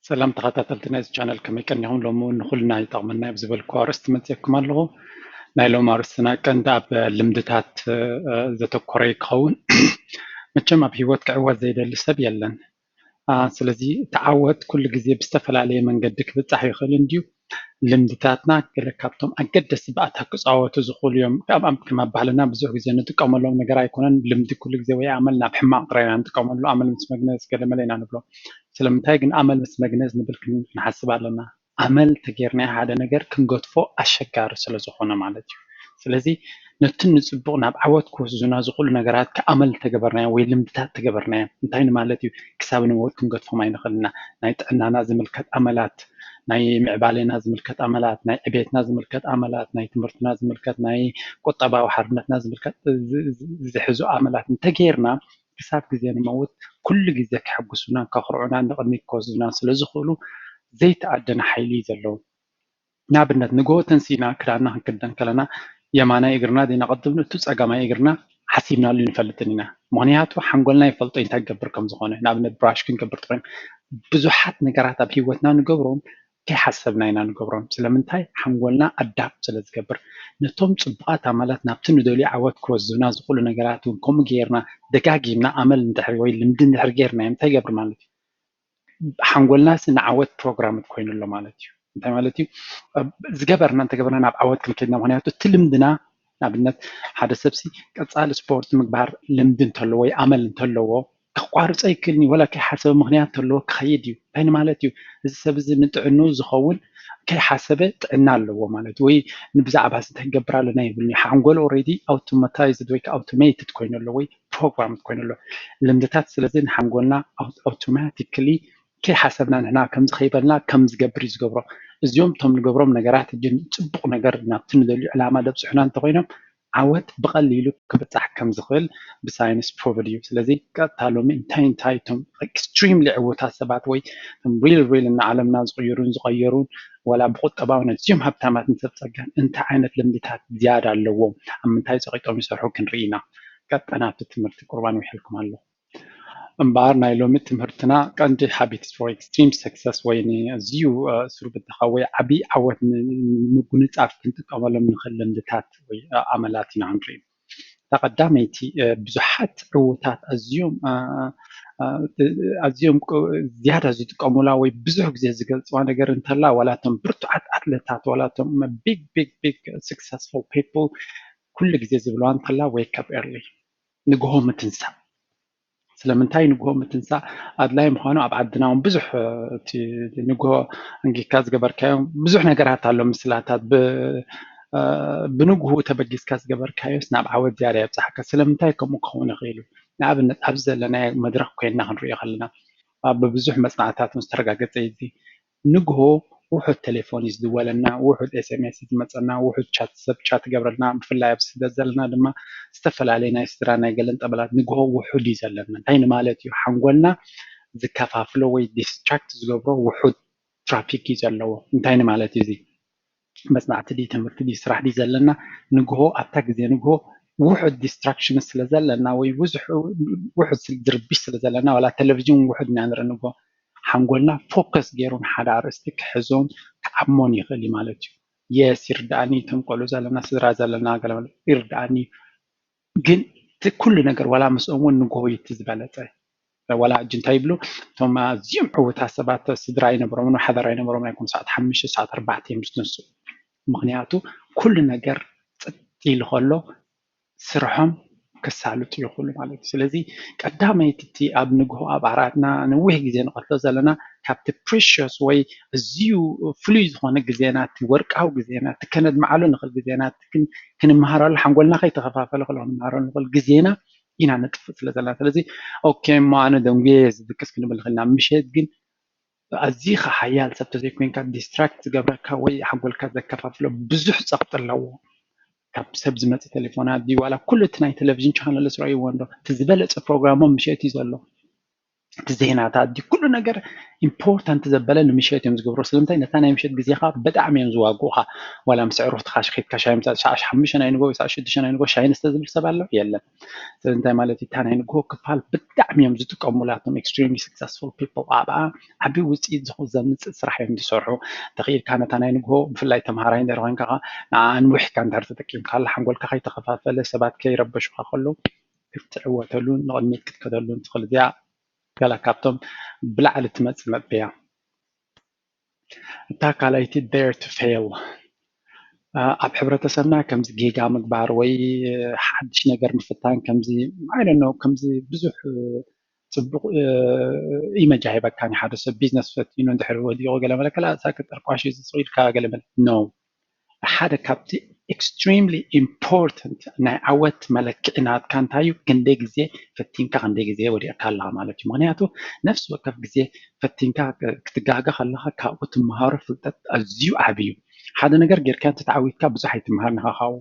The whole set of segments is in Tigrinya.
ሰላም ተኸታተልቲ ናይዚ ቻነል፣ ከመይ ቀኒኹም? ሎሚ እውን ንኹልና ይጠቕመና እዩ ብዝበልኩ ኣርእስቲ መፅየኩም ኣለኹ። ናይ ሎሚ ኣርእስትና ቀንዲ ኣብ ልምድታት ዘተኮረ ክኸውን። መቸም ኣብ ህይወት ክዕወት ዘይደሊ ሰብ የለን። ስለዚ እቲ ዓወት ኩሉ ግዜ ብዝተፈላለየ መንገዲ ክብፃሕ ይኽእል እንድዩ። ልምድታትና ገለ ካብቶም ኣገደስቲ ባእታ ክፃወቱ ዝኽእሉ እዮም። ከም ኣባህልና ብዙሕ ግዜ ንጥቀመሎም ነገር ኣይኮነን። ልምዲ ኩሉ ግዜ ወይ ኣመል ናብ ሕማቕ ጥራይ ኢና ንጥቀመሉ። ኣመል ምስ መግነዝ ገለመለ ኢና ንብሎ። ስለምንታይ ግን ኣመል ምስ መግነዝ ንብል ክንሓስብ ኣለና። ኣመል ተጌርናዮ ሓደ ነገር ክንገድፎ ኣሸጋሪ ስለ ዝኾነ ማለት እዩ። ስለዚ ነቲ ንፅቡቕ ናብ ዓወት ክወስዱና ዝኽእሉ ነገራት ከኣመል ተገበርናዮ ወይ ልምድታት ተገበርናዮ እንታይ ንማለት እዩ? ክሳብ ንመውት ክንገድፎም ኣይንኽእልና። ናይ ጥዕናና ዝምልከት ኣመላት፣ ናይ ምዕባሌና ዝምልከት ኣመላት፣ ናይ ዕቤትና ዝምልከት ኣመላት፣ ናይ ትምህርትና ዝምልከት፣ ናይ ቁጠባዊ ሓርነትና ዝምልከት ዝሕዙ ኣመላት እንተገይርና ክሳብ ግዜ ንመውት ኩሉ ግዜ ከሐጉሱና ከኽርዑና ንቕድሚት ክወስዱና ስለ ዝኽእሉ ዘይተኣደነ ሓይሊ እዩ ዘለዎም። ንኣብነት ንግሆ ተንሲእና ክዳንና ክንክደን ከለና የማናይ እግርና ዲና ቀድም እቲ ጸጋማይ እግርና ሓሲብናሉ ይንፈልጥን ኢና። ምኽንያቱ ሓንጎልና ይፈልጦ እንታይ ክገብር ከም ዝኾነ። ንኣብነት ብራሽ ክንገብር ጥራይ ብዙሓት ነገራት ኣብ ህይወትና ንገብሮም ከይሓሰብና ኢና ንገብሮም። ስለምንታይ? ሓንጎልና ኣዳፕት ስለ ዝገብር ነቶም ጽቡቓት ኣማላት ናብቲ ንደልዮ ዓወት ክወስዱና ዝኽእሉ ነገራት እውን ከምኡ ገይርና ደጋጊምና ኣመል እንድሕር ወይ ልምዲ እንድሕር ገይርናዮ እንታይ ይገብር ማለት እዩ? ሓንጎልና ሲ ንዓወት ፕሮግራም ኮይኑ ኣሎ ማለት እዩ። እንታይ ማለት እዩ? ዝገበርና እንተገበርና ናብ ዓወት ክንከይድና። ምክንያቱ እቲ ልምድና ንኣብነት ሓደ ሰብሲ ቀፃሊ ስፖርት ምግባር ልምዲ እንተለዎ ወይ ኣመል እንተለዎ ከቋርፀ ይክእልኒ ወላ ከይሓሰበ ምክንያት እንተለዎ ክኸይድ እዩ። እንታይ ማለት እዩ? እዚ ሰብ እዚ ንጥዕኑ ዝኸውን ከይሓሰበ ጥዕና ኣለዎ ማለት ወይ ንብዛዕባ እንታይ ክገብር ኣለና ይብልኒ። ሓንጎል ኦሬዲ ኣውቶማታይዝድ ወይ ኣውቶሜትድ ኮይኑ ኣሎ ወይ ፕሮግራም ኮይኑ ኣሎ። ልምድታት ስለዚ ንሓንጎልና ኣውቶማቲክሊ ከይሓሰብና ንሕና ከምዚ ከይበልና ከም ዝገብር እዩ ዝገብሮ። እዚኦም እቶም ንገብሮም ነገራት እጅ ፅቡቕ ነገር ናብቲ ንደልዩ ዕላማ ደብፅሑና እንተኮይኖም ዓወት ብቐሊሉ ክብፃሕ ከም ዝኽእል ብሳይንስ ፕሩቭድ እዩ። ስለዚ ቀጥታ ሎሚ እንታይ እንታይ እቶም ኤክስትሪምሊ ዕውታት ሰባት ወይ ሪል ሪል እና ዓለምና ዝቕይሩን ዝቐየሩን ዋላ ብቁጠባዊ ነዚኦም ሃብታማት ንሰብ ፀጋን እንታይ ዓይነት ልምድታት ዝያዳ ኣለዎም ኣብ ምንታይ ፀቂጦም ይሰርሑ ክንርኢ ኢና። ቀጥታ ናብቲ ትምህርቲ ቁርባን ውሕልኩም ኣለኹ። እምበኣር ናይ ሎሚ ትምህርትና ቀንዲ ሃቢትስ ፎር ኤክስትሪም ሰክሰስ ወይ ንዝዩ ስሩብተኻ ወይ ዓብዪ ዓወት ንምጉንፃፍ ክንጥቀመሎም ንኽእል ልምድታት ወይ ኣመላት ኢና ክንርኢ። እታ ቀዳመይቲ ብዙሓት ዕውታት ኣዝዮም ኣዝዮም ዝያዳ ዝጥቀሙላ ወይ ብዙሕ ግዜ ዝገልፅዋ ነገር እንተላ ዋላቶም ብርቱዓት ኣትለታት ዋላቶም ቢግ ቢግ ቢግ ስክሰስፉል ፒፕል ኩሉ ግዜ ዝብለዋ እንተላ ዌክ ኣፕ ኤርሊ ንግሆ ምትንሳእ ስለምንታይ ንግሆ ምትንሳእ ኣድላይ ምዃኑ ኣብ ዓድና እውን ብዙሕ እቲ ንግሆ ኣንጊካ ዝገበርካዮም ብዙሕ ነገራት ኣሎ ምስላታት ብንግሁ ተበጊስካ ዝገበርካዮስ ናብ ዓወት ዝያዳ የብፅሓካ ስለምንታይ ከምኡ ክኸውን ይኽእል እዩ ንኣብነት ኣብዚ ዘለናዮ መድረክ ኮይንና ክንሪኦ ከለና ብብዙሕ መፅናዕታት ዝተረጋገፀ እዩ ንግሆ ውሑድ ቴሌፎን እዩ ዝድወለና ውሑድ ኤስኤምኤስ ዝመፀና ውሑድ ቻት ሰብ ቻት ገብረልና ብፍላይ ኣብ ስደት ዘለና ድማ ዝተፈላለዩ ናይ ስድራ ናይ ገለን ጠበላት ንግሆ ውሑድ እዩ ዘለና እንታይ ንማለት እዩ ሓንጎልና ዝከፋፍሎ ወይ ዲስትራክት ዝገብሮ ውሑድ ትራፊክ እዩ ዘለዎ እንታይ ንማለት እዩ እዚ መፅናዕቲ ድዩ ትምህርቲ ድዩ ስራሕ ድዩ ዘለና ንግሆ ኣብታ ግዜ ንግሆ ውሑድ ዲስትራክሽን ስለ ዘለና ወይ ውሑድ ዝርብሽ ስለ ዘለና ዋላ ቴሌቪዥን ውሑድ ኢና ንርኢ ንግሆ ሓንጎልና ፎከስ ገይሩ ንሓደ ኣርእስቲ ክሕዞን ክዓሞን ይኽእል እዩ ማለት እዩ የስ ይርዳእኒ እቶም ቆልዑ ዘለና ስድራ ዘለና ገለ ይርዳእኒ ግን እቲ ኩሉ ነገር ዋላ ምስኦም እውን ንግሆ እዩ እቲ ዝበለፀ ዋላ ሕጂ እንታይ ይብሉ እቶም ኣዝዮም ዕውታት ሰባት ስድራ ኣይነበሮምን ሓዳር ኣይነበሮምን ኣይኮኑ ሰዓት ሓሙሽተ ሰዓት ኣርባዕተ እዮም ዝነሱ ምክንያቱ ኩሉ ነገር ፅጥ ኢሉ ከሎ ስርሖም ክሳልጡ ይኽእሉ ማለት እዩ ስለዚ ቀዳመይቲ እቲ ኣብ ንግሆ ኣብ ዓራትና ነዊሕ ግዜ ንቐትሎ ዘለና ካብቲ ፕሪሽስ ወይ እዝዩ ፍሉይ ዝኾነ ግዜና እቲ ወርቃዊ ግዜና እቲ ከነድምዓሉ ንኽእል ግዜና ክንመሃረሉ ሓንጎልና ከይተኸፋፈለ ከሎ ክንመሃረሉ ንኽእል ግዜና ኢና ነጥፍእ ስለ ዘለና ስለዚ ኦኬ እሞ ኣነ ደንጉየ ዝድቅስ ክንብል ንኽእልና ምሸት ግን ኣዚኻ ሓያል ሰብ ተዘይኮይንካ ዲስትራክት ዝገብረካ ወይ ሓንጎልካ ዘከፋፍሎ ብዙሕ ፀቕጢ ኣለዎ ካብ ሰብ ዝመፅእ ቴሌፎናት ድዩ ዋላ ኩሉ እቲ ናይ ቴሌቪዥን ቻነልስ ረእይዎ እንዶ እቲ ዝበለፀ ፕሮግራሞም ምሸት እዩ ዘሎ ዜናታት ድዩ፣ ኩሉ ነገር ኢምፖርታንት ዘበለ ንምሸት እዮም ዝገብሩ። ስለምንታይ? ነታ ናይ ምሸት ግዜኻ ብጣዕሚ እዮም ዝዋግኡኻ። ዋላ ምስ ኣዕሩኽትኻ ሸኺትካ ሻሂ ምሳእ፣ ሰዓት ሓሙሽተ ናይ ንጎ፣ ሰዓት ሽዱሽተ ናይ ንጎ ሻሂ ንስተ ዝብል ሰብ ኣሎ? የለን። ስለምንታይ ማለት እዩ? እታ ናይ ንግሆ ክፋል ብጣዕሚ እዮም ዝጥቀሙላ እቶም extremely successful people። ኣብኣ ዓቢ ውፅኢት ዝኹ-፣ ዘምፅእ ስራሕ እዮም ዝሰርሑ። ተኽኢልካ ነታ ናይ ንግሆ፣ ብፍላይ ተምሃራይ እንድሕር ኮይንካ፣ ንዓ ኣንዊሕካ እንድሕር ተጠቂምካላ፣ ሓንጎልካ ከይተኸፋፈለ፣ ሰባት ከይረበሹኻ ከለዉ፣ ክትዕወተሉን ንቕድሚት ክትከደሉን ትኽእል። እዚኣ ገለ ካብቶም ብላዕሊ ትመጽእ ነጥቢ እያ። እታ ካልኣይቲ dare to fail። እ፣ ኣብ ሕብረተሰብና ከምዚ ጌጋ ምግባር ወይ ሓድሽ ነገር ምፍታን ከምዚ፣ I don't know፣ ከምዚ ብዙሕ፣ እ፣ ጽቡቕ፣ እ፣ ኢመጅ ኣይህበካን እዩ። ሓደ ሰብ ቢዝነስ ፈቲኑ እንድሕር ወዲቑ ገለ መለ፣ ከላ እሳ ክጠርቋሽ እዩ ዝጽቕ ኢልካ ገለ መለ፣ no። ሓደ ካብቲ extremely important ናይ ዓወት መለክዒ ናትካ እንታይ እዩ? ክንደይ ግዜ ፈቲንካ፣ ክንደይ ግዜ ወዲቕካ ኣለኻ ማለት እዩ። ምኽንያቱ ነፍሲ ወከፍ ግዜ ፈቲንካ ክትጋገ ከለኻ ካብኡ ትመሃሮ ፍልጠት ኣዝዩ ዓቢ እዩ። ሓደ ነገር ጌርካ እንተተዓዊትካ ብዙሕ ኣይትመሃርን ኢኻ ካብኡ።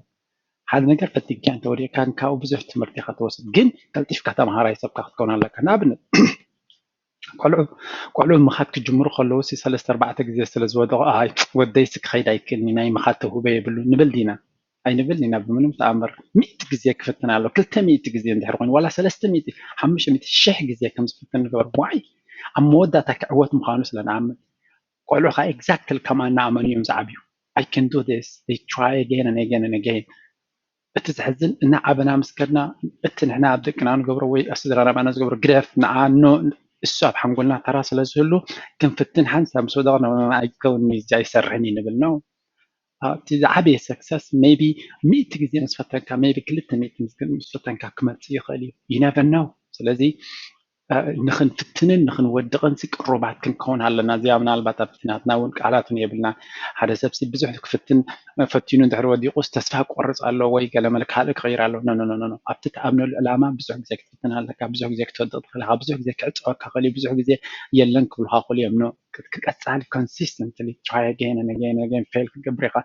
ሓደ ነገር ፈቲንካ እንተወዲቕካ ካብኡ ብዙሕ ትምህርቲ ኢኻ ትወስድ። ግን ቀልጢፍካ ተምሃራይ ሰብካ ክትከውን ኣለካ። ንኣብነት ቆልዑ፣ ቆልዑ ምኻድ ክጅምሩ ከለዉ ሲ ሰለስተ ኣርባዕተ ግዜ ስለ ዝወደቑ፣ ኣይ ወደይ ሲ ክኸይድ ኣይክእልኒ፣ ናይ ምኻድ ተውህቦ የብሉን ንብል ዲና? ኣይንብል ኢና ብምንም ተኣምር። ሚእቲ ግዜ ክፍትን ኣሎ። ክልተ ሚእቲ ግዜ እንድሕር ኮይኑ፣ ዋላ ሰለስተ ሚእቲ፣ ሓሙሽተ ሚእቲ፣ ሽሕ ግዜ ከም ዝፍትን ንገበሩ። ዋይ? ኣብ መወዳእታ ክዕወት ምዃኑ ስለ ንኣምን። ቆልዑ ከዓ exactly ከማና ኣመኑ እዮም ዝዓብዩ። I can do this። They try again and again and again። እቲ ዘሕዝን፣ እናዓበና ምስ ከድና፣ እቲ ንሕና ኣብ ደቅና ንገብሮ ወይ ኣብ ስድራና ባና ዝገብሮ ግደፍ፣ ንዓ፣ ኖ፣ እሱ ኣብ ሓንጎልና ተራ ስለ ዝህሉ፣ ክንፍትን ሓንሳብ ምስ ወደቕና ኣይከውን፣ እዚ ኣይሰርሕን እዩ ንብል ነው። እቲ ዝዓበየ ሰክሰስ maybe ሚእቲ ግዜ ምስ ፈተንካ፣ maybe ክልተ ሚእቲ ምስ ፈተንካ ክመጽእ ይኽእል እዩ። You never know። ስለዚ እ፣ ንኽንፍትንን ንኽንወድቕን ሲ ቅሩባት ክንከውን ኣለና። እዚኣ ምናልባት ኣብቲ ናትና እውን ቃላት እውን የብልና። ሓደ ሰብ ሲ ብዙሕ ክፍትን ፈቲኑ እንድሕር ወዲቑስ ተስፋ ክቆርጽ ኣሎ ወይ ገለ መለ ካልእ ክቕይር ኣሎ። ኖ፣ ኖ፣ ኖ፣ ኖ፣ ኖ። ኣብቲ ትኣምነሉ ዕላማ ብዙሕ ግዜ ክትፍትን ኣለካ፣ ብዙሕ ግዜ ክትወድቕ ትኽእል ኢኻ፣ ብዙሕ ግዜ ክዕጸወካ ክእል እዩ፣ ብዙሕ ግዜ የለን ክብሉኻ ክእሉ እዮም። ኖ፣ ክ-፣ ክቀጻሊ consistently try again and again and again fail ክትገብር ኢኻ።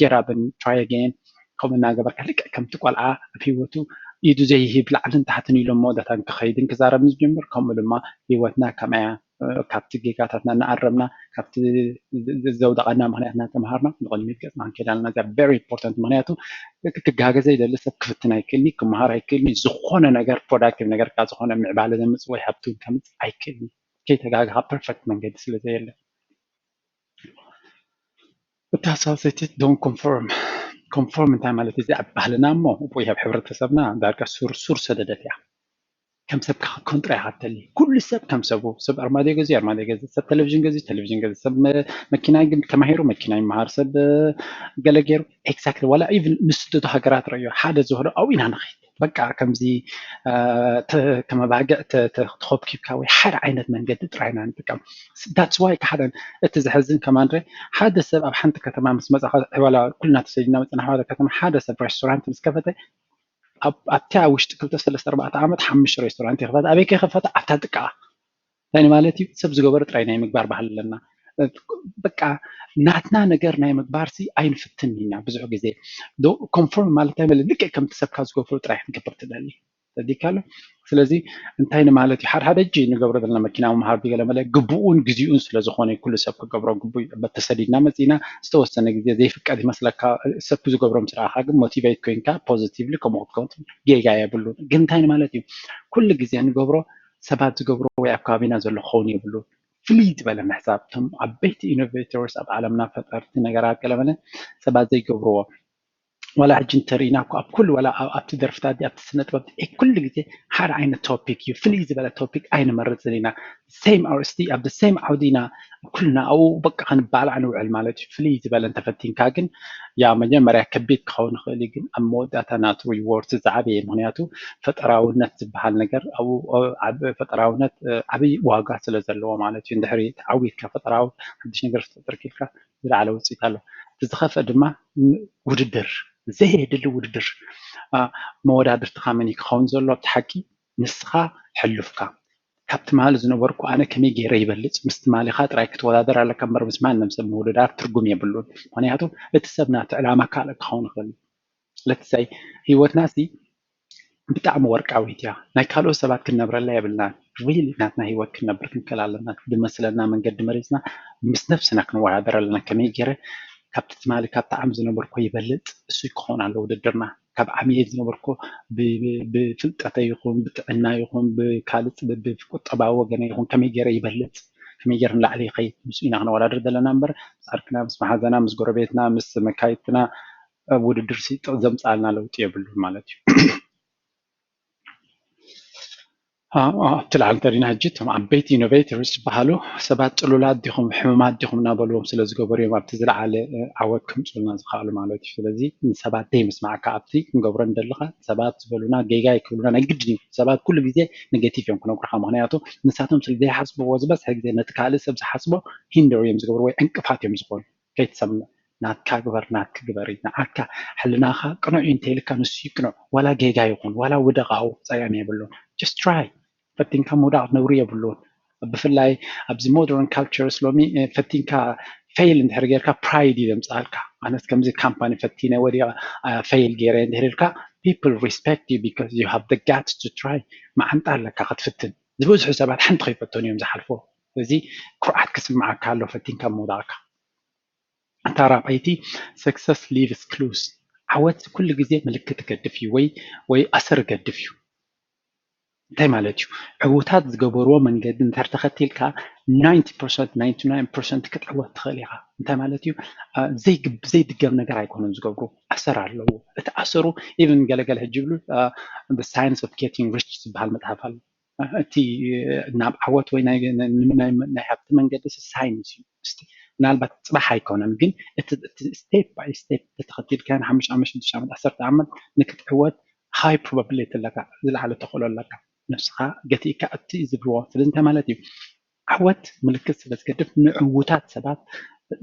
Get up and try again። ከምኡ እናገበርካ ልክዕ ከምቲ ቆልዓ ኣብ ህይወቱ ኢዱ ዘይህብ ላዕልን ታሕትን ኢሎም መወዳእታ ክኸይድን ክዛረብን ዝጀምር፣ ከምኡ ድማ ህይወትና ከምኣ እያ። እ፣ ካብቲ ጌጋታትና እናኣረምና፣ ካብቲ ዝ-፣ ዝ-፣ ዘውደቐና ምኽንያት እናተምሃርና ንቕድሚት ገጽና ክንከይድ ኣለና። እዚኣ very important። ምኽንያቱ ክጋገ ዘይደሊ ሰብ ክፍትን ኣይክእልኒ፣ ክመሃር ኣይክእልኒ፣ ዝኾነ ነገር ፕሮዳክቲቭ ነገር ካብ ዝኾነ ምዕባለ ዘምጽእ ወይ ሃብቲ እውን ከምጽእ ኣይክእልኒ። ከይተጋገኻ ፐርፌክት መንገዲ ስለ ዘየለ። እታ ሳልሰይቲ don't conform። ኮንፎርም እንታይ ማለት እዩ? እዚ ኣብ ባህልና እሞ ወይ ኣብ ሕብረተሰብና ዳርጋ ሱር ሱር ሰደደት እያ። ከም ሰብካ ክትኮን ጥራይ ኢኻ ትደሊ። ኩሉ ሰብ ከም ሰቡ፣ ሰብ ኣርማድዮ ገዚኡ ኣርማድዮ ገዚኡ፣ ሰብ ቴሌቪዥን ገዚኡ ቴሌቪዥን ገዚኡ፣ ሰብ መ-፣ መኪና ግን ተማሂሩ መኪና ይመሃር፣ ሰብ፣ እ፣ ገለ ገይሩ። ኤግዛክትሊ። ዋላ ኢቭን ምስ ስደቱ ሃገራት ረዮ ሓደ ዝወህዶ ኣብኡ ኢና ንኸይድ። በቃ ከምዚ፣ እ፣ ተ-፣ ከም ኣባግዕ ተ-፣ ተ-፣ ተኾብኪብካ ወይ ሓደ ዓይነት መንገዲ ጥራይ ኢና ንጥቀም። That's why ሓደ እቲ ዘሕዝን ከማንድረ ሓደ ሰብ ኣብ ሓንቲ ከተማ ምስ መጻኻ፣ ዋላ ኩልና ተሰዲድና መጽና ሓደ ከተማ ሓደ ሰብ ሬስቶራንት ምስ ከፈተ ኣብ-፣ ኣብቲ ኣብ ውሽጢ ክልተ ሰለስተ ኣርባዕተ ዓመት ሓሙሽተ ሬስቶራንት ይኸፈት። ኣበይ ከይኸፈተ? ኣብታ ጥቃ። እንታይ ማለት እዩ? ሰብ ዝገበሮ ጥራይ ናይ ምግባር ባህሊ ኣለና። በቃ ናትና ነገር ናይ ምግባር ሲ ኣይንፍትን ኢና ብዙሕ ግዜ። ዶ-፣ ኮንፎርም ማለት እንታይ ማለት? ልክዕ ከምቲ ሰብካ ዝገብሮ ጥራይ ክትገብር ትደሊ። ተዲካሎ። ስለዚ እንታይ ንማለት እዩ? ሓደ ሓደ እጂ ንገብሮ ዘለና መኪና ምምሃር ድዩ ገለ መለ ግቡኡን ግዜኡን ስለ ዝኾነ እዩ፣ ኩሉ ሰብ ክገብሮ ግቡእ እዩ። በ-፣ ተሰዲድና መጺና ዝተወሰነ ግዜ ዘይፍቀድ ይመስለካ፣ ሰብ ዝገብሮ ምስ ረኣኻ ግን ሞቲቬት ኮይንካ ፖዚቲቭሊ ከምኡ ክትከውን ጌጋ የብሉን። ግን እንታይ ንማለት እዩ? ኩሉ ግዜ ንገብሮ ሰባት ዝገብሮ ወይ ኣብ ከባቢና ዘሎ ክኸውን የብሉን። ፍልይ ዝበለ ምሕሳብ፣ እቶም ዓበይቲ ኢኖቬተርስ ኣብ ዓለምና ፈጠርቲ ነገራት ገለ መለ ሰባት ዘይገብርዎ። ዋላ ሕጂ እንተርኢና እኮ ኣብ ኩሉ፣ ዋላ ኣብ-፣ ኣብቲ ደርፍታት ድዩ፣ ኣብቲ ስነ ጥበብ ድዩ፣ ኩሉ ግዜ ሓደ ዓይነት ቶፒክ እዩ። ፍልይ ዝበለ ቶፒክ ኣይንመርጽን ኢና። ሴም ኣርእስቲ ኣብ ሴም ዓውዲ ኢና ኩልና ኣብኡ በቃ ክንባላዕ ንውዕል ማለት እዩ። ፍልይ ዝበለ እንተፈቲንካ ግን ያ መጀመርያ ከቢድ ክኸውን ይኽእል እዩ፣ ግን ኣብ መወዳእታ ናቱ ሪዎርድ ዝዓበየ። ምኽንያቱ ፈጠራውነት ዝበሃል ነገር ኣብኡ፣ ኣብ ፈጠራውነት፣ እ፣ ዓብዪ ዋጋ ስለ ዘለዎ ማለት እዩ። እንድሕሪ ተዓዊትካ ፈጠራዊ ሓድሽ ነገር ክትፈጥር ኪልካ ዝለዓለ ውፅኢት ኣሎ። እቲ ዝኸፍአ ድማ ም-፣ ውድድር፣ ዘየድሊ ውድድር። አ፣ መወዳድርትኻ መን እዩ ክኸውን ዘሎ? ኣብቲ ሓቂ ንስኻ ሕሉፍካ። ካብ ትማሊ ዝነበርኩ ኣነ ከመይ ገይረ ይበልፅ? ምስ ትማሊኻ ጥራይ ክትወዳደር ኣለካ እምበር ምስ ማንም ሰብ ምውድዳር ትርጉም የብሉን። ምኽንያቱ እቲ ሰብ ናቲ ዕላማ ካልእ ክኸውን ይኽእል እዩ። Let's say ህይወትና ሲ ብጣዕሚ ወርቃዊት እያ። ናይ ካልኦት ሰባት ክንነብረላ የብልናን። ሪሊ ናትና ህይወት ክንነብር ክንክእል ኣለና። ዝመስለና መንገዲ መሪፅና ምስ ነብስና ክንወዳደር ኣለና። ከመይ ገይረ ካብቲ ትማሊ ካብ ጣዕሚ ዝነበርኮ ይበልፅ እሱ ክኸውን ኣሎ ውድድርና። ካብ ዓሚየ ዝነበርኮ ብፍልጠተ ይኹን ብጥዕና ይኹን ብካልእ ብቁጠባዊ ወገነ ይኹን ከመይ ገይረ ይበልፅ ከመይ ገይረ ንላዕሊ ይኸይድ ምስ ኢና ክንወዳደር ዘለና እምበር ምስ ዓርክና ምስ መሓዘና ምስ ጎረቤትና ምስ መካይትና ውድድር ሲ ዘምፃልና ለውጢ የብሉን ማለት እዩ። ኣብቲ ላዕሊ እንተሪና ሕጂ እቶም ዓበይቲ ኢኖቬተርስ ዝበሃሉ ሰባት ፅሉላት ዲኹም ሕሙማት ዲኹም እናበልዎም ስለ ዝገበሩ እዮም ኣብቲ ዝለዓለ ዓወት ክምፅኡልና ዝኸኣሉ ማለት እዩ። ስለዚ ንሰባት ዘይምስማዕካ ኣብቲ ክንገብሮ እንደለኻ ሰባት ዝበሉና ጌጋ ይክብሉና ናይ ግድን እዩ። ሰባት ኩሉ ግዜ ኔጌቲቭ እዮም ክነግሩኻ፣ ምክንያቱ ንሳቶም ስለ ዘይሓስብዎ ዝበዝሐ ግዜ ነቲ ካልእ ሰብ ዝሓስቦ ሂንደር እዮም ዝገብሩ ወይ ዕንቅፋት እዮም ዝኾኑ። ከይትሰምዕ ናትካ ግበር ናትክ ግበሪ ንዓካ ሕልናኻ ቅኑዕ እዩ እንተይልካ ንሱ እዩ ቅኑዕ ዋላ ጌጋ ይኹን ዋላ ውደቕ ኣብኡ ጸገም የብሉን። Just try ፈቲንካ ምውዳቕ ነውሪ የብሉን። ብፍላይ ኣብዚ ሞደርን ካልቸርስ ሎሚ ፈቲንካ ፌል እንድሕር ጌርካ ፕራይድ እዩ ዘምፅኣልካ። ኣነስ ከምዚ ካምፓኒ ፈቲነ ወዲቐ ፌል ገይረ እንድሕር ኢልካ people respect you because you have the guts to try። መዓንጣ ኣለካ ክትፍትን። ዝበዝሑ ሰባት ሓንቲ ከይፈተኑ እዮም ዝሓልፎ። ስለዚ ኩርዓት ክስምዓካ ኣሎ ፈቲንካ ምውዳቕካ። እታ ራብዐይቲ success leaves clues። ዓወት ኩሉ ግዜ ምልክት ይገድፍ እዩ ወይ ወይ ኣሰር ይገድፍ እዩ። እንታይ ማለት እዩ? ዕዉታት ዝገበርዎ መንገዲ እንድሕር ተኸቲልካ ናይንቲ ፐርሰንት ናይንቲ ናይን ፐርሰንት ክትዕወት ትኽእል ኢኻ። እንታይ ማለት እዩ? ዘይድገም ነገር ኣይኮነን ዝገብሩ፣ ኣሰር ኣለዎ። እቲ ኣሰሩ ኢቨን ገለገለ ሕጂ ይብሉ science of getting rich ዝበሃል መፅሓፍ ኣሎ። እቲ ናብ ዓወት ወይ ናይ ሃብቲ መንገዲ ሳይንስ እዩ። ምናልባት ፅባሕ ኣይኮነን ግን እቲ step by step ተተኸቲልካ ንሓሙሽተ ዓመት ሽዱሽተ ዓመት ዓሰርተ ዓመት ንክትዕወት high probability ኣለካ፣ ዝለዓለ ተኽእሎ ኣለካ። ነብስኻ ገቲእካ እቲ ዝብልዎ ስለዚ እንታይ ማለት እዩ? ዓወት ምልክት ስለ ዝገድፍ ንዕዉታት ሰባት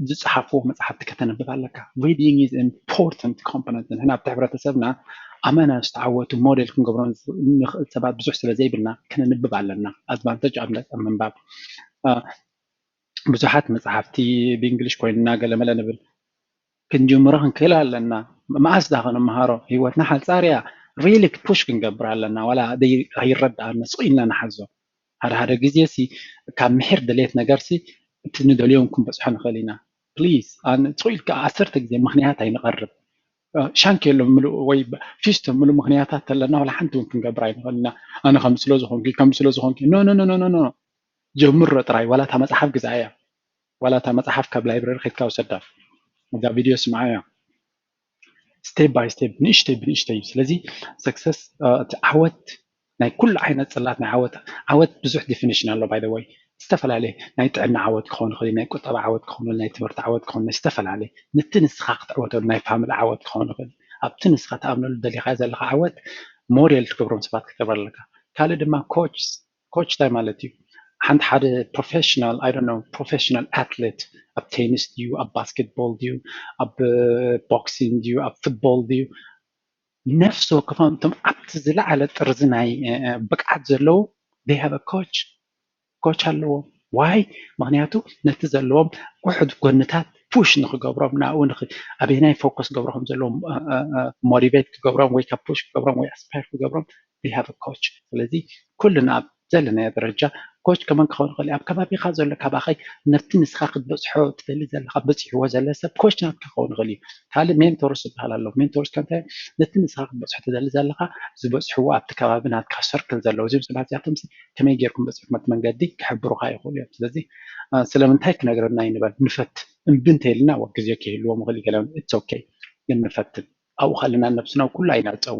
ዝፀሓፍዎ መፅሓፍቲ ከተንብብ ኣለካ። Reading is important component። ንሕና ኣብቲ ሕብረተሰብና ኣመና ዝተዓወቱ ሞዴል ክንገብሮም ንኽእል ሰባት ብዙሕ ስለ ዘይብልና ከነንብብ ኣለና። ኣድቫንቴጅ ኣብ ምንባብ ብዙሓት መፅሓፍቲ ብእንግሊሽ ኮይንና ገለመለ ንብል ክንጅምሮ ክንክእል ኣለና። መኣስ ዳ ክንምሃሮ? ህይወትና ሓፃር እያ። ሪሊ ፑሽ ክንገብር ኣለና። ዋላ ኣይረድኣና ስቕ ኢልና ንሓዞ። ሓደ ሓደ ግዜ ሲ ካብ ምሒር ድሌት ነገር ሲ እቲ ንደልዮም ክንበፅሖ ንኽእል ኢና። ፕሊዝ ስቕ ኢልካ ዓሰርተ ግዜ ምኽንያት ኣይንቐርብ። ሻንክ የሎም ምሉእ ወይ ፊስቶ ምሉእ ምኽንያታት ተለና ዋላ ሓንቲ እውን ክንገብር ኣይንኽእል ኢና። ኣነ ከም ስለ ዝኾንኩ ከም ስለ ዝኾንኩ ኖ ኖ ኖ ኖ ጀምሮ ጥራይ ዋላ እታ መፅሓፍ ግዛኣ እያ። ዋላ እታ መፅሓፍ ካብ ላይብረሪ ከይድካ ውሰዳ። እዛ ቪድዮ ስምዓያ። ስቴፕ ባይ ስቴፕ ንእሽተይ ብንእሽተይ እዩ። ስለዚ ሰክሰስ እቲ ዓወት ናይ ኩሉ ዓይነት ፅላት ናይ ዓወት ዓወት ብዙሕ ዲፊኒሽን ኣሎ። ባይ ወይ ዝተፈላለየ ናይ ጥዕና ዓወት ክኸውን ይኽእል ናይ ቁጠባ ዓወት ክኸውን ናይ ትምህርቲ ዓወት ክኸውን ዝተፈላለየ ነቲ ንስኻ ክትዕወተሉ ናይ ፋሚሊ ዓወት ክኸውን ይኽእል ኣብቲ ንስኻ ትኣምነሉ ደሊኻ ዘለኻ ዓወት ሞዴል ትገብሮም ሰባት ክትገብር ኣለካ። ካልእ ድማ ኮች ኮች እንታይ ማለት እዩ? ሓንቲ ሓደ ፕሮፌሽናል ኣይ ዶንት ኖ ፕሮፌሽናል ኣትሌት ኣብ ቴኒስ ድዩ ኣብ ባስኬትቦል ድዩ ኣብ ቦክሲንግ ድዩ ኣብ ፉትቦል ድዩ ነፍሲ ወከፎም እቶም ኣብቲ ዝለዓለ ጥርዚ ናይ ብቅዓት ዘለዉ they have a coach ኮች ኣለዎም። ዋይ ምክንያቱ ነቲ ዘለዎም ውሕድ ጎንታት ፑሽ ንክገብሮም ናብኡ ኣበየናይ ፎከስ ክገብሩ ከም ዘለዎም ሞቲቬት ክገብሮም ወይ ካብ ፑሽ ክገብሮም ወይ ኣስፓየር ክገብሮም they have a coach። ስለዚ ኩልና ኣብ ዘለናዮ ደረጃ ኮች ከመን ክኸውን ይኽእል ኣብ ከባቢኻ ዘሎ ካባኸይ ነቲ ንስኻ ክትበፅሖ ትደሊ ዘለኻ በፂሕዎ ዘለ ሰብ ኮች ናትካ ክኸውን ይኽእል እዩ። ካልእ ሜንቶርስ ዝበሃል ኣሎ። ሜንቶርስ ከንታይ ነቲ ንስኻ ክትበፅሖ ትደሊ ዘለኻ ዝበፅሕዎ ኣብቲ ከባቢ ናትካ ሰርክል ዘለዉ እዚም ሰባት እዚኣቶም ከመይ ጌርኩም በፂሕኩም እቲ መንገዲ ክሕብሩኻ ይኽእሉ እዮም። ስለዚ ስለምንታይ ክነግረና ይንበል ንፈት እምቢ እንተይልና ግዜ ክህልዎም ይኽእል ይገለ it's okay ግን ንፈትን ኣብኡ ከለና ነብስና ኩሉ ኣይናፀዎ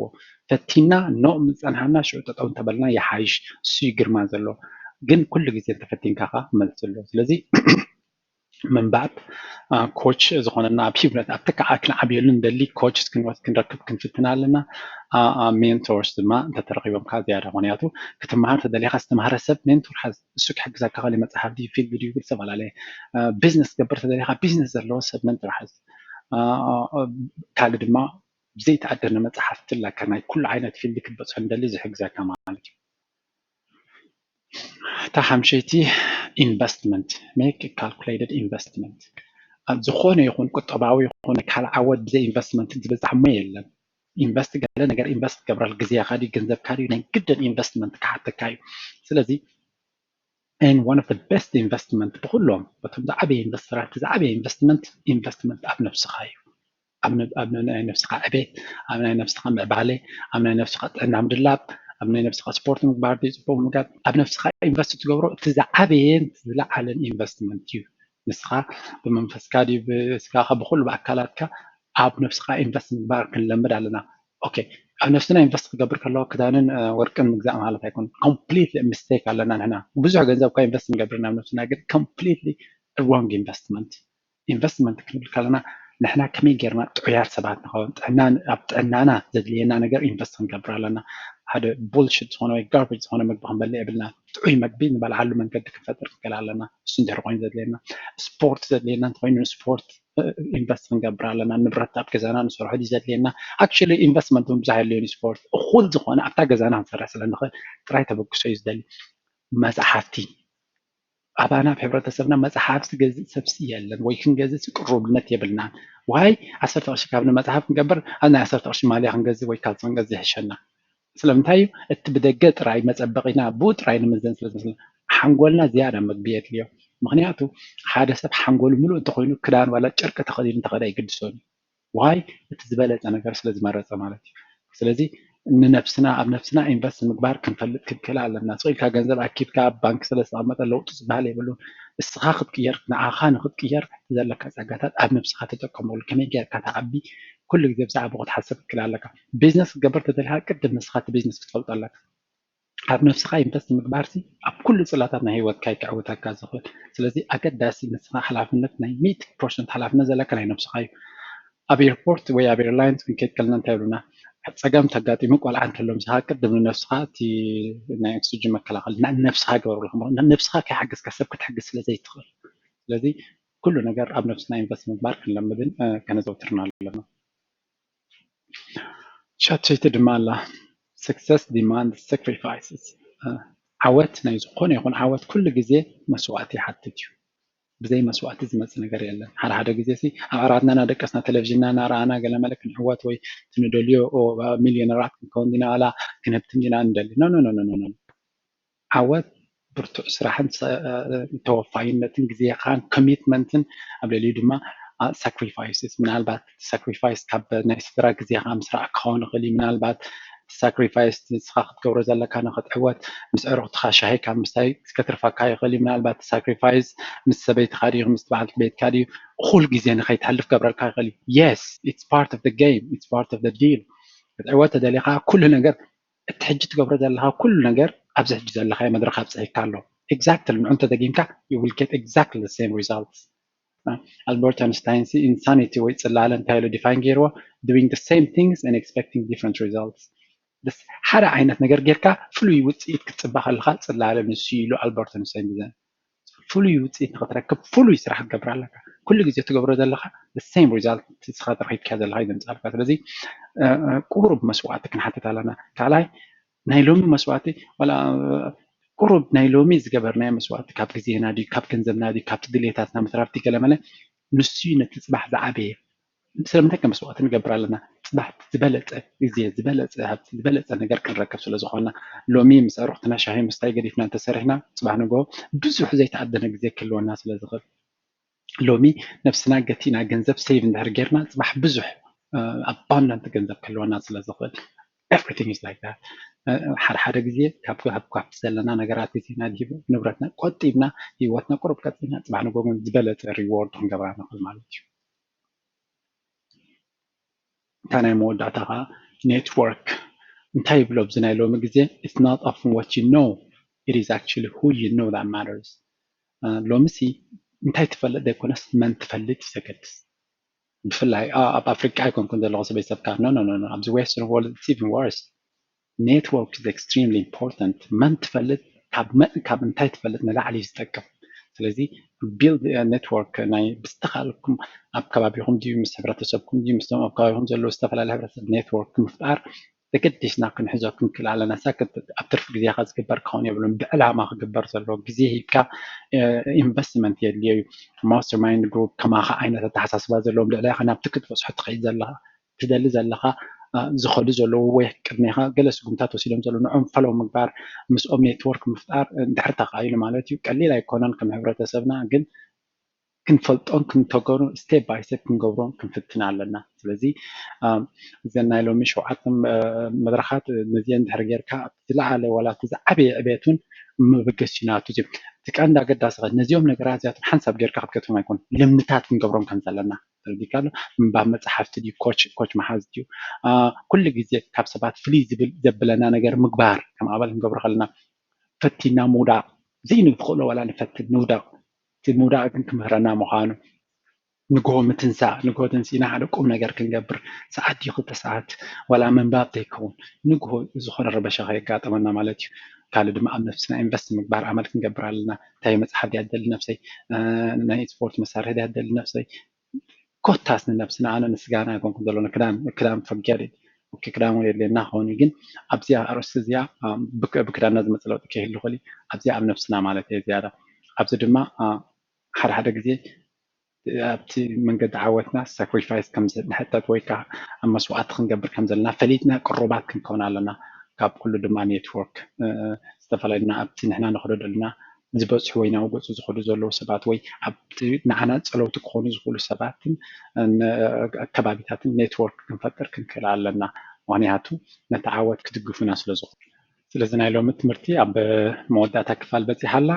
ፈቲና ኖ ምፀንሓና ሽዑ ጠጠው እንተበልና ይሓይሽ እሱ ግርማ ዘሎ ግን ኩሉ ግዜ እንተፈቲንካ ከዓ መልሲ ኣሎ። ስለዚ ምንባብ ኮች ዝኾነና ኣብ ሂብነት ኣብቲ ከዓ ክንዓብየሉ ንደሊ ኮች ክንረክብ ክንፍትን ኣለና። ሜንቶርስ ድማ እንተተረኪቦም ከዓ ዝያዳ ምክንያቱ ክትመሃር ተደሊኻ ዝተምሃረ ሰብ ሜንቶር ሓዝ እሱ ክሕግዘካ ከሊ መፅሓፍ ድዩ ፊልም ድዩ ዝተፈላለዩ ቢዝነስ ክገብር ተደሊኻ ቢዝነስ ዘለዎ ሰብ ሜንቶር ሓዝ። ካልእ ድማ ብዘይተኣደነ መፅሓፍቲ ኣለካ ናይ ኩሉ ዓይነት ፊልድ ክትበፅሖ ንደሊ ዝሕግዘካ ማለት እዩ። እታ ሓምሸይቲ ኢንቨስትመንት make calculated investment ዝኾነ ይኹን ቁጠባዊ ይኹን ካልእ ዓወት ብዘይ ኢንቨስትመንት ዝበፅሕ እሞ የለን። ኢንቨስት ገለ ነገር ኢንቨስት ክትገብረል ግዜኻ ድዩ ገንዘብካ ድዩ ናይ ግድን ኢንቨስትመንት ክሓተካ እዩ። ስለዚ and one of the best investment ብኩሎም በቶም ዝዓበየ ኢንቨስተራት ዝዓበየ ኢንቨስትመንት ኢንቨስትመንት ኣብ ነብስኻ እዩ። ኣብ ናይ ነብስኻ ዕቤት፣ ኣብ ናይ ነብስኻ ምዕባለ፣ ኣብ ናይ ነብስኻ ጥዕና ምድላብ፣ ኣብ ናይ ነብስኻ ስፖርት ምግባር ድዩ ፅቡቅ ምግባር ኣብ ነብስኻ ኢንቨስት ትገብሮ እቲ ዝዓበየን ዝለዓለን ኢንቨስትመንት እዩ። ንስኻ ብመንፈስካ ድዩ ብስጋኻ ብኩሉ ብኣካላትካ ኣብ ነብስኻ ኢንቨስት ምግባር ክንለምድ ኣለና። ኦኬ ኣብ ነብስና ኢንቨስት ክገብር ከለዋ ክዳንን ወርቅን ምግዛእ ማለት ኣይኮን። ኮምፕሊትሊ ሚስቴክ ኣለና ንሕና ብዙሕ ገንዘብ እኳ ኢንቨስት ንገብር ናብ ነብስና ግን ኮምፕሊትሊ ሮንግ ኢንቨስትመንት። ኢንቨስትመንት ክንብል ከለና ንሕና ከመይ ጌርና ጥዑያት ሰባት ንኸውን ጥዕና ኣብ ጥዕናና ዘድልየና ነገር ኢንቨስት ክንገብር ኣለና። ሓደ ቡልሽት ዝኾነ ወይ ጋርቤጅ ዝኾነ ምግቢ ክንበልዕ የብልና። ጥዑይ መግቢ ንበልዓሉ መንገዲ ክንፈጥር ንክእል ኣለና። እሱ እንድሕር ኮይኑ ዘድልየና ስፖርት ዘድልየና እንተኮይኑ ንስፖርት ኢንቨስት ክንገብር ኣለና። ንብረት ኣብ ገዛና ንሰርሖ ድዩ ዘድልየና? ኣክቹሊ ኢንቨስትመንት እውን ብዙሕ የድልዮን ስፖርት እኩል ዝኾነ ኣብታ ገዛና ክንሰርሕ ስለ ንኽእል ጥራይ ተበግሶ እዩ ዝደሊ። መፅሓፍቲ ኣባና ኣብ ሕብረተሰብና መፅሓፍ ዝገዝእ ሰብሲ የለን ወይ ክንገዝእ ቅሩብነት የብልናን። ዋይ ዓሰርተ ቅርሺ ካብ ንመፅሓፍ ክንገብር ኣብ ናይ ዓሰርተ ቅርሺ ማልያ ክንገዝእ ወይ ካልሲ ክንገዝእ ይሕሸና። ስለምንታይ እዩ እቲ ብደገ ጥራይ መፀበቂና ብኡ ጥራይ ንምዘን ስለ ዝመስለና ሓንጎልና ዝያዳ መግቢ የድልዮ። ምክንያቱ ሓደ ሰብ ሓንጎሉ ምሉእ እንተኮይኑ ክዳን ዋላ ጨርቂ ተኸዲኑ እንተኸደ ኣይግድሶን እዩ። ዋይ እቲ ዝበለፀ ነገር ስለ ዝመረፀ ማለት እዩ። ስለዚ ንነብስና ኣብ ነብስና ኢንቨስት ምግባር ክንፈልጥ ክንክእል ኣለና። ስቕ ኢልካ ገንዘብ ኣኪብካ ኣብ ባንክ ስለ ዝተቐመጠ ለውጢ ዝበሃል የብሉን። እስኻ ክትቅየር ንዓኻ ንክትቅየር ዘለካ ጸጋታት ኣብ ነብስኻ ተጠቀመሉ። ከመይ ጌርካ ትዓቢ ኩሉ ግዜ ብዛዕባኡ ክትሓስብ ክትክእል ኣለካ። ቢዝነስ ክትገብር ተደሊኻ ቅድም ንስኻ እቲ ቢዝነስ ክትፈልጦ ኣለካ። ኣብ ነብስኻ ኢንቨስት ምግባርሲ ኣብ ኩሉ ጽላታት ናይ ህይወትካ እዩ ከዕውተካ ዝኽእል። ስለዚ ኣገዳሲ ንስኻ ሓላፍነት ናይ ሚእቲ ፐርሰንት ሓላፍነት ዘለካ ናይ ነብስኻ እዩ። ኣብ ኤርፖርት ወይ ኣብ ኤርላይንስ ክንከይድ ከለና እንታይ ይብሉና? ጸገም ተጋጢሙ ቆልዓ እንተሎ ምሳኻ ቅድም ንነብስኻ እቲ ናይ ኦክሲጅን መከላኸሊ ንነብስኻ ግበርሉ። ነብስኻ ከይሓገዝካ ሰብ ክትሕግዝ ስለ ዘይትኽእል ስለዚ ኩሉ ነገር ኣብ ነብስና ኢንቨስት ምግባር ክንለምድን ከነዘውትርን ኣለና። ሻትይቲ ድማ ኣላ success demand sacrifices። ዓወት ናይ ዝኾነ ይኹን ዓወት ኩሉ ግዜ መስዋእቲ ይሓትት እዩ። ብዘይ መስዋእቲ ዝመፅእ ነገር የለን። ሓደ ሓደ ግዜ ሲ ኣብ ዓራትና እናደቀስና ቴሌቪዥንና እናረኣና ገለመለ ክንዕወት ወይ ትንደልዮ ሚሊዮነራት ክንከውን ዲና ዋላ ክንህብትን ዲና ንደሊ ኖ ኖ ዓወት ብርቱዕ ስራሕን ተወፋይነትን ግዜኻን ኮሚትመንትን ኣብ ልዕሊኡ ድማ ሳክሪፋይስስ ምናልባት ሳክሪፋይስ ካብ ናይ ስድራ ግዜኻ ምስራዕ ክኸውን ይኽእል እዩ ምናልባት እቲ ሳክሪፋይስ ንስኻ ክትገብሮ ዘለካ ንክትዕወት ምስ ዕሩኽትኻ ሻሂ ካብ ምስታይ ከተርፈካ ይኽእል እዩ ምናልባት ሳክሪፋይስ ምስ ሰበይትኻ ድዩ ምስ በዓልቲ ቤትካ ድዩ እኹል ግዜ ንኸይትሕልፍ ገብረልካ ይኽእል እዩ yes it's part of the game it's part of the deal ክትዕወት ተደሊኻ ኩሉ ነገር እቲ ሕጂ ትገብሮ ዘለኻ ኩሉ ነገር ኣብዚ ሕጂ ዘለኻዮ መድረኽ ኣብፅሒካ ኣሎ exactly ንዑ እንተደጊምካ you will get exactly the same results ኣልበርት ኣንስታይን ሲ ኢንሳኒቲ ወይ ፅላለ እንታይ ኢሉ ዲፋይን ገይርዎ doing the same things and expecting different results ሓደ ዓይነት ነገር ጌርካ ፍሉይ ውፅኢት ክትፅበ ከለካ ፅላለ ንሱ ኢሉ ኣልበርት ኣንስታይን ብዘን ፍሉይ ውፅኢት ንክትረክብ ፍሉይ ስራሕ ክትገብር ኣለካ ኩሉ ግዜ ትገብሮ ዘለካ same result ንስኻ ተረኪብካ ዘለካ እዩ ዘምፃልካ ስለዚ ቁሩብ መስዋዕቲ ክንሓትት ኣለና ካልኣይ ናይ ሎሚ መስዋዕቲ ዋላ ቁሩብ ናይ ሎሚ ዝገበርናዮ መስዋዕቲ ካብ ግዜና ድዩ ካብ ገንዘብና ድዩ ካብቲ ድሌታትና ምትራፍ ድዩ ገለመለ ንሱ እዩ ነቲ ፅባሕ ዝዓበየ ስለምንታይ ከ መስዋዕቲ ንገብር ኣለና ፅባሕ ዝበለፀ ግዜ ዝበለፀ ሃብቲ ዝበለፀ ነገር ክንረከብ ስለ ዝኾንና ሎሚ ምስ ኣዕሩኽትና ሻሂ ምስታይ ገዲፍና እንተሰሪሕና ፅባሕ ንግሆ ብዙሕ ዘይተኣደነ ግዜ ክህልወና ስለ ዝኽእል ሎሚ ነብስና ገቲና ገንዘብ save እንድሕር ጌርና ፅባሕ ብዙሕ abundant ገንዘብ ክህልወና ስለ ዝኽእል everything is like that ሓደ ሓደ ግዜ ካብ ካብቲ ዘለና ነገራት ግዜና ድሂቡ ንብረትና ቆጢብና ህይወትና ቁሩብ ቀፂልና ፅባሕ ንጎ ግን ዝበለፀ reward ክንገብራ ንኽእል ማለት እዩ እታ ናይ መወዳእታ ከዓ network እንታይ ይብሎ ኣብዚ ናይ ሎሚ ግዜ it's not often what you know it is actually who you know that matters ሎምሲ እንታይ ትፈልጥ ዘይኮነስ መን ትፈልጥ እዩ ዘገድስ ብፍላይ ኣብ ኣፍሪቃ ኣይኮንኩን ዘለኹ ሰበይ ሰብካ ኖ ኖ ኖ ኣብዚ western world it's even worse network is extremely important መን ትፈልጥ ካብ እንታይ ትፈልጥ ንላዕሊ እዩ ዝጠቅም ስለዚ build network ናይ ብዝተኻልኩም ኣብ ከባቢኹም ድዩ ምስ ሕብረተሰብኩም ድዩ ምስቶም ኣብ ከባቢኹም ዘለዉ ዝተፈላለዩ ሕብረተሰብ network ምፍጣር ተገዲስና ክንሕዞ ክንክእል ኣለና ሳክት ኣብ ትርፊ ግዜኻ ዝግበር ክኸውን የብሉን ብዕላማ ክግበር ዘለዎ ግዜ ሂብካ ኢንቨስትመንት የድልዮ እዩ mastermind group ከማኻ ዓይነት ኣተሓሳስባ ዘለዎም ልዕሊኻ ናብቲ ክትበፅሖ ትኸይድ ዘለኻ ትደሊ ዘለኻ ዝኸዱ ዘለዉ ወይ ቅድሜኻ ገለ ስጉምታት ወሲዶም ዘለዉ ንዖም ፈለው ምግባር ምስኦም ኔትወርክ ምፍጣር ድሕርታ ከኣይሉ ማለት እዩ። ቀሊል ኣይኮነን ከም ሕብረተሰብና ግን ክንፈልጦን ክንተገኑ step by step ክንገብሮን ክንፍትን ኣለና። ስለዚ እዘን ናይ ሎሚ ሸውዓተ መድረኻት ነዚአን ድሕሪ ጌርካ ዝለዓለ ዋላ እቲ ዝዓበየ ዕቤት እውን መበገሲ ናቱ እዩ። እቲ ቀንዲ ኣገዳሲ ነዚኦም ነገራት እዚኣቶም ሓንሳብ ጌርካ ክትገትፎም ኣይኮን ልምድታት ክንገብሮም ከም ዘለና ተረዲካ ኣሎ። ምንባብ መፅሓፍቲ ድዩ ኮች ኮች መሓዝ ድዩ ኩሉ ግዜ ካብ ሰባት ፍልይ ዝብል ዘብለና ነገር ምግባር ከም ኣባል ክንገብሮ ከለና ፈቲና ምውዳቕ ዘይንክእሎ ዋላ ንፈትን ንውዳቕ እቲ ምውዳቕ ግን ክምህረና ምዃኑ ንግሆ ምትንሳእ ንግሆ ተንሲእና ሓደ ቁም ነገር ክንገብር ሰዓት ድዩ ክልተ ሰዓት ዋላ ምንባብ ዘይከውን ንግሆ ዝኾነ ረበሻ ከየጋጠመና ማለት እዩ። ካልእ ድማ ኣብ ነብስና ኢንቨስት ምግባር ኣመል ክንገብር ኣለና። እንታይ መፅሓፍ ድያ ደሊ ነብሰይ ናይ ስፖርት መሳርሒ ድያ ደሊ ነብሰይ ኮታስ ንነብስና ኣነ ንስጋና ኣይኮንኩም ዘሎ ክዳን ክዳን ፈጊያ ክዳን እውን የድልየና ክኸውን ግን ኣብዚኣ ኣርእስቲ እዚኣ ብክዳና ዝመፀ ለውጢ ከይህሉ ክእል ኣብዚኣ ኣብ ነብስና ማለት እየ ዝያዳ ኣብዚ ድማ ሓደ ሓደ ግዜ ኣብቲ መንገዲ ዓወትና ሳክሪፋይስ ንሕተት ወይ ከዓ ኣብ መስዋዕቲ ክንገብር ከም ዘለና ፈሊጥና ቅሩባት ክንከውን ኣለና። ካብ ኩሉ ድማ ኔትወርክ ዝተፈላለየና ኣብቲ ንሕና ንክዶ ዘለና ዝበፅሑ ወይ ናብ ገፁ ዝኸዱ ዘለዉ ሰባት ወይ ኣብቲ ንዓና ፀለውቲ ክኾኑ ዝኽእሉ ሰባትን ከባቢታትን ኔትወርክ ክንፈጥር ክንክእል ኣለና። ምክንያቱ ነቲ ዓወት ክድግፉና ስለ ዝኾኑ። ስለዚ ናይ ሎሚ ትምህርቲ ኣብ መወዳእታ ክፋል በፂሓ ኣላ።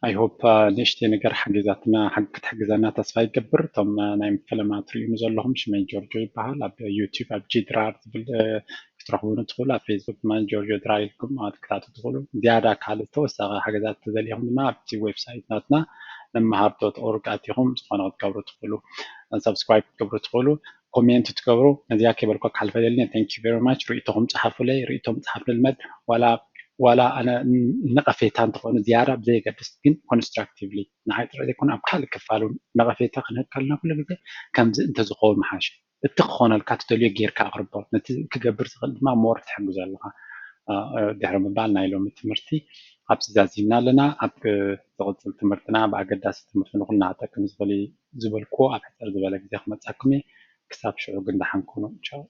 I hope ንእሽተይ ነገር ሓጊዛትና ክትሕግዘና ተስፋ ይገብር። እቶም ናይ ፈለማ ትርእዩኒ ዘለኹም ሽመይ ጆርጆ ይበሃል። ኣብ ዩቲዩብ ኣብ ጂድራር ዝብል ክትረኽቡኒ ትኽእሉ ኣብ ፌስቡክ ድማ ጆርጆ ድራር ኢልኩም ክትከታተሉ ትኽእሉ። ዝያዳ ካልእ ዝተወሰኸ ሓገዛት ተደሊኹም ድማ ኣብቲ ዌብሳይት ናትና መምሃር ዶት ኦርግ ኣቲኹም ዝኾነ ክትገብሩ ትኽእሉ። ሰብስክራይብ ክትገብሩ ትኽእሉ። ኮሜንት ትገብሩ ነዚኣ ከይበልኩ ክሓልፈ ደሊ thank you very much ርእይቶኹም ፀሓፉለይ ርእይቶም ፀሓፍ ንልመድ ዋላ ዋላ ኣነ ነቐፌታ እንተኾኑ ዝያዳ ብዘየገድስ ግን ኮንስትራክቲቭሊ ንዓይ ጥራይ ዘይኮነ ኣብ ካልእ ክፋሉ ነቐፌታ ክንህብ ከለና ኩሉ ግዜ ከምዚ እንተዝኸውን ምሓሸ እቲ ክኾነልካ ትደልዮ ጌርካ ኣቕርቦ ነቲ ክገብር ዝኽእል ድማ ሞር ትሕግዞ ኣለኻ ድሕሪ ምባል ናይ ሎሚ ትምህርቲ ኣብዚ ዛዚምና ኣለና ኣብ ዝቕፅል ትምህርትና ብኣገዳሲ ትምህርቲ ንኩልና ክጠቅም ዝኽእል ዝበልክዎ ኣብ ሕፅር ዝበለ ግዜ ክመፃኩም ክሳብ ሽዑ ግን ደሓን ኩኑ ቻው